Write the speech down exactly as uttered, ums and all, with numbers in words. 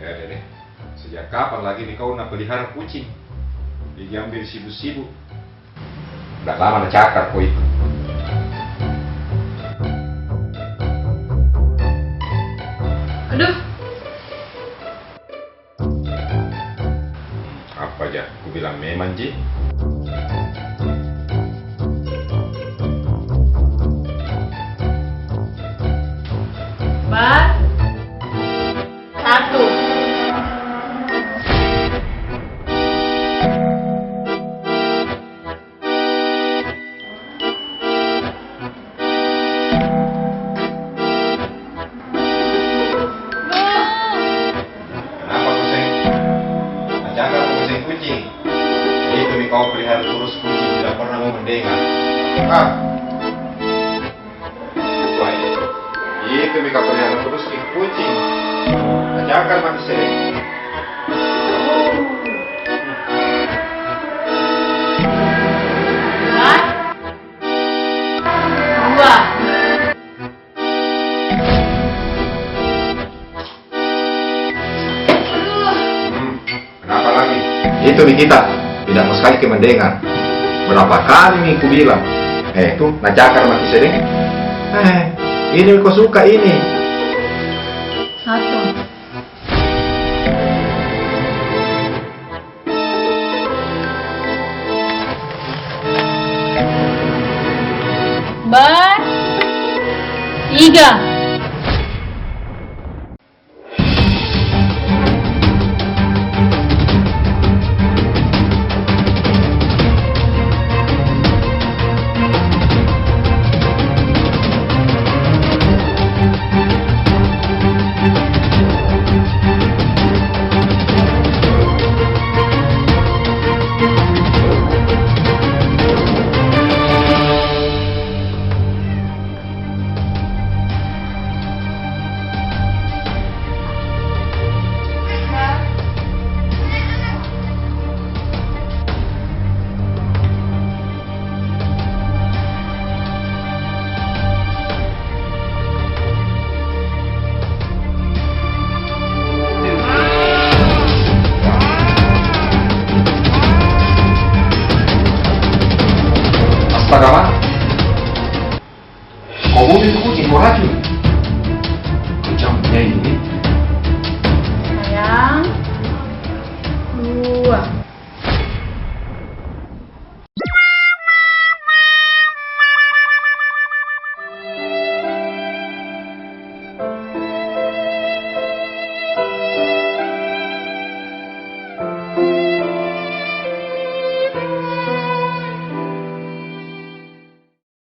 Ya deh, deh. Sejak kapan lagi mi kau na pelihara kucing? Diambil sibu-sibu. Udah lama na cakar ko itu. Aduh. Apa ja? Ku bilang memang ji. Empat, satu. Kenapa ko seng? Na cakar ko seng kucing? Itu mi kau pelihara terus kucing, tidak pernah mau mendengar. Ah. Wah, itu mi kau pelihara terus ki kucing. Na cakar maki seng. Dua. Hmm, kenapa lagi? Itu mi kita, tidak mau sekali ke mendengar. Berapa kali mi ku bilang, eh, tu na cakar maki seng. Eh, ini ko suka ini.